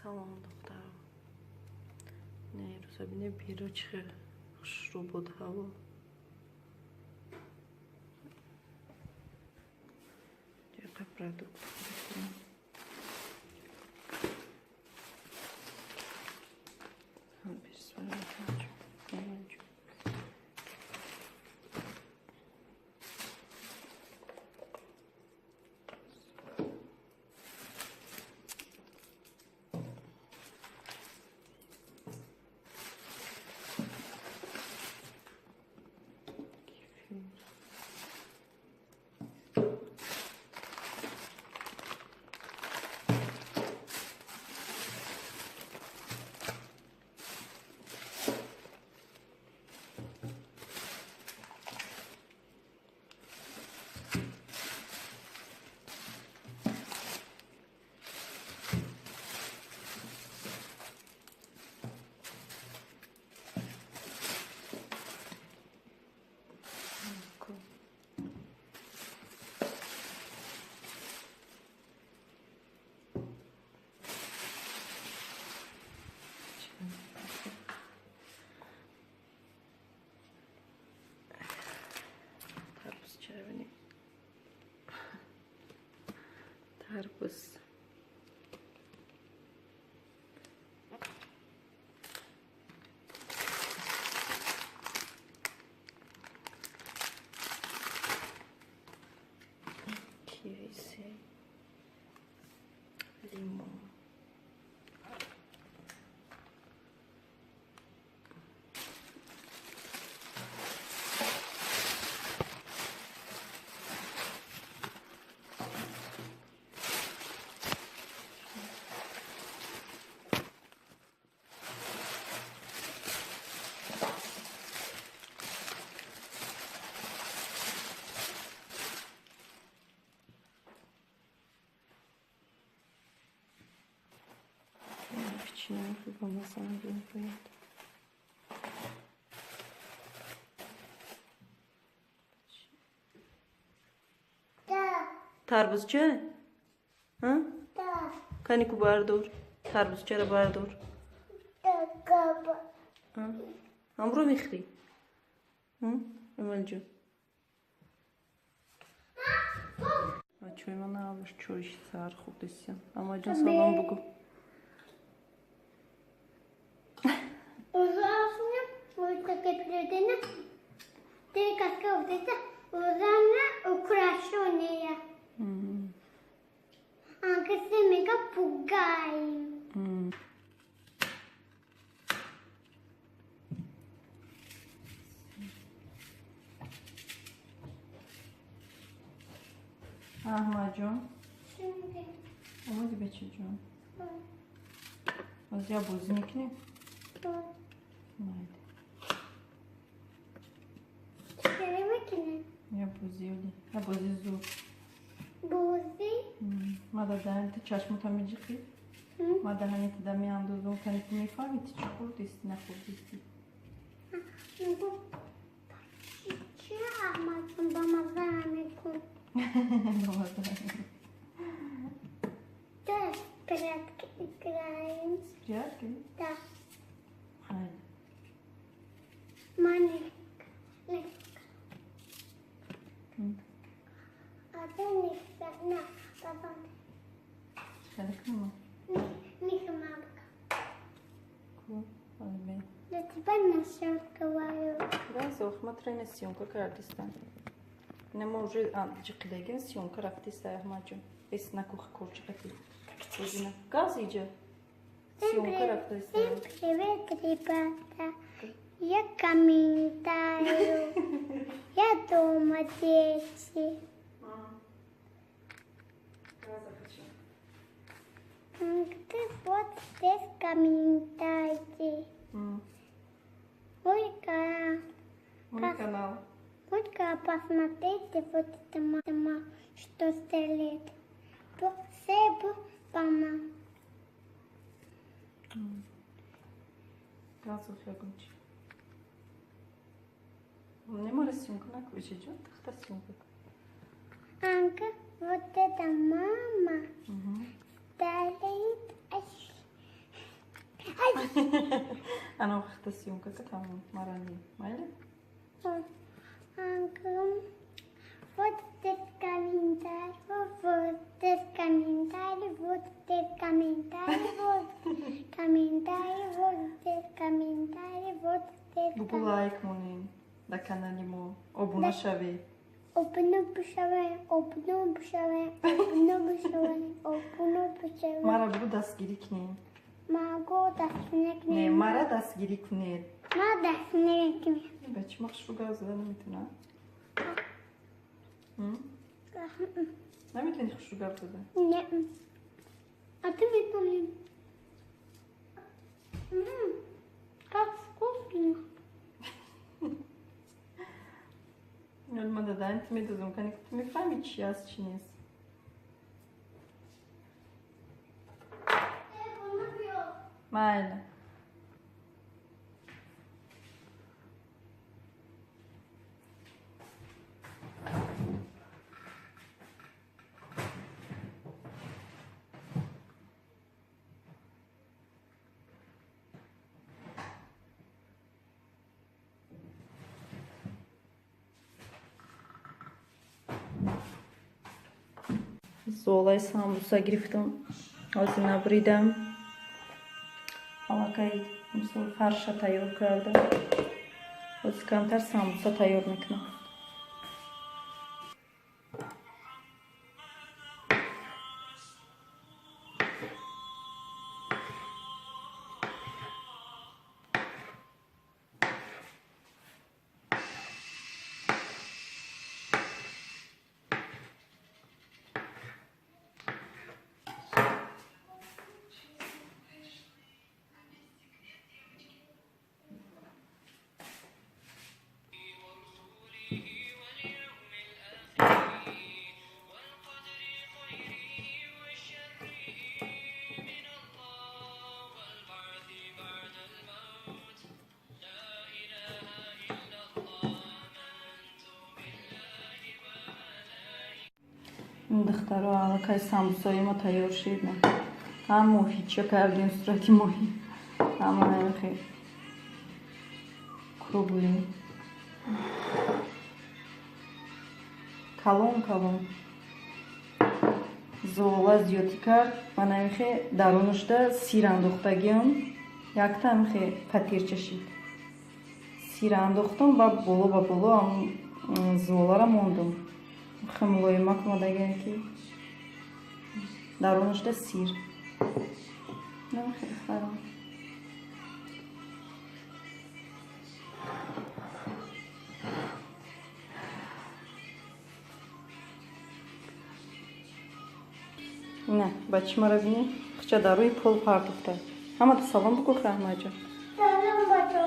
Салом, духтаро. Не, рӯза бине беру чӣ хел хушрӯ буд ҳаво. Яка продукт харидем. Тарбуз. Киви, лимон. Тарбузча? Ҳа? Кани ку бардор. Тарбузчаро бардор. Ҳамро мехӯрӣ? Эмалҷон. Чой ман наваш чой сар хӯрдисям. Амалҷон, салом бугӯ. Ужасно, вот такая природина, ты как вот это ужасно украшенная. А мега пугаем. Аҳмадҷон, омади, бачаҷон? Боз як бозӣ мекунем? Майли. Чӣ мекунем? Як бозӣ, оли. Як бозӣ зуд. Бозӣ? Ма дар даҳани ту чашмота меҷиқӣ? Ма даҳани туда меандозум, кани ту мефаҳмӣ, ту чӣ хӯрдисти, нахӯрдисти. Чӣ, Аҳмадҷон, ба мазза мекун? Ба мазза. Да, прятки играем. Прятки? Да. Майли. Маник. А ты не на папа. Чикар кунам? Них мамка. Ку, албе. Для тебя на съемку говорю. Газох, ма трена съёмка кардистам. Не ма уже ҷиқидагин съёмка рафтиста, Аҳмадҷон. Бес накух курчиқати. Бозина. Газ иҷа. Съёмка рафтиста. Всем привет, ребята. Я комментарию. Я дома, дети. Ты вот здесь комментарий. Мой канал. Мой канал. Только посмотрите, вот это мама, что стрелит. Себу пама. Газох ягончи. Немора съёмка наку, бачаҷон, тахта съёмка. Анка, вот эта мама стреляет. Ана хта съёмка катамон марани. Майли? Вот здесь комментарий, вот здесь комментарий, вот здесь комментарий, вот комментарий, вот здесь комментарий, вот здесь. Бугу лайк монин да канали мо. Обуна шавед. Обуна бишавед, обуна бишавед, обуна бишавед, обуна бишавед. Мара бугу дастгирӣ кунед. Магу дастгирӣ кунед. Не, мара дастгирӣ кунед. Мара дастгирӣ кунед. Бачи ма хушрӯ гап зада наметавонад? Наметавонӣ хушрӯ гап зада? Не. А ты метавонӣ. Как вкусно. Ма дадаем ту медозум, кани ту мефаҳмӣ чи аст, чи нест. Майли. Золаи самбуса гирифтам, ҳозир набридам. Аллакай мисол фарша тайёр кардам. Ҳозир камтар самбуса тайёр мекунам. Духтаро, аллакай самбусаи мо тайёр шид. Ҳам моҳича кардем, сурати моҳӣ, ҳама намехе кругли, калон калон. Зола зиёдӣ кард ва намехе дарунашда сир андохтагиам, якта амихе патирча шид. Сир андохтам ва боло ба боло золара мондам. Мулоимак омадагиам ки дарунашда сир. Намехе духтарон. Не, бачи мара бинӣ, хуча дар рӯи пол партофта. Ҳамада салом бигӯ, Аҳмадҷон. Салом бачо.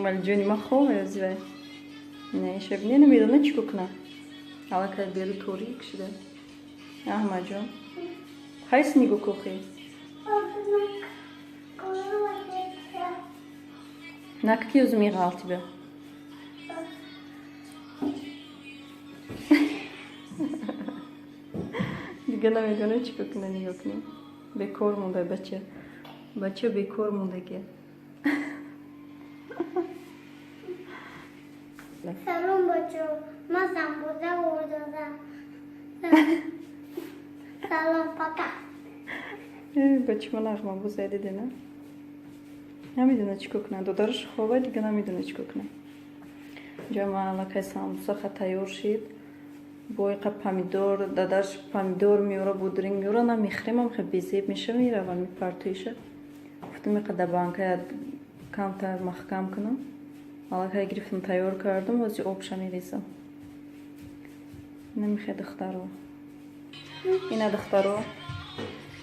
Малиҷони ма хоб езивай. Не, иша бинӣ, намедона чӣ кор кунам. Аллакай беру торик шуда. Аҳмадҷон, хайс нигоҳ кӯхӣ? Нак ки ӯз меғалти бя. Дига намедона чӣ кор кунад, нигоҳ кунӣ. Бекор монда бача. Бача бекор мондагия. Салом бачо, ман самбуса хӯрдам. Салом, пока. Бачи ма нағма бузай дидена. Намедона чӣ кор кунад. Додараш хова, дига намедона чӣ кор кунад. Инҷа ман аллакай самбуса ха тайёр шид. Боиқа помидор, дадаш помидор меёра, будринг меёра, на мехӯрем, хе безеб меша, мерава мепартоиша. Гуфтам иқа да банка камтар маҳкам кунам. Аллакай гирифтам, тайёр кардам, ҳозир обша мерезам. Намехе духтаро. Ина духтаро.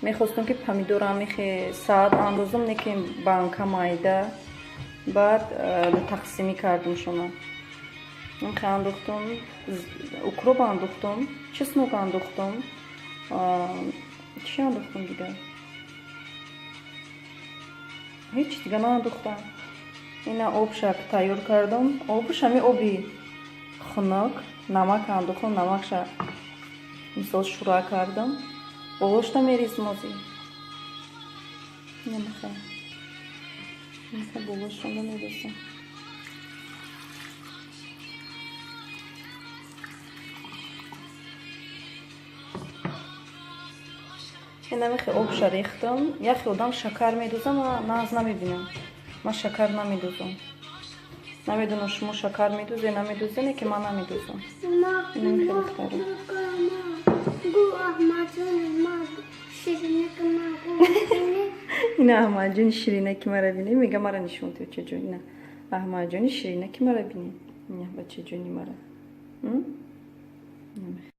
Мехостам ки помидорам мехе саат андозам, не ки банка майда. Баъд тақсимӣ кардам шуна. Мехе андохтам, укроп андохтам, чеснок андохтам. Чӣ андохтам дигар? Ҳеҷ дига наандохтам. Ина обша тайёр кардам. Обш ҳами оби хунук, намак андохтам, намакша мисол шура кардам. Болошта меризмози. Намехай. Мехай болошонда меризам. Инамехе обша рехтам. Яхе одам шакар медузам, ма нағз намебинам. Ман шакар намедузам. Намедонам, шумо шакар медузе, намедузе, не ки ман намедузам. Инамехе, духтаро. Гу Аҳмадҷони ма ширинаки ма гу. Ина Аҳмадҷони ширинаки мара бинӣ, мега мара нишон те чаҷон. Ина Аҳмадҷони ширинаки мара бинӣ. Ина бачаҷони мара.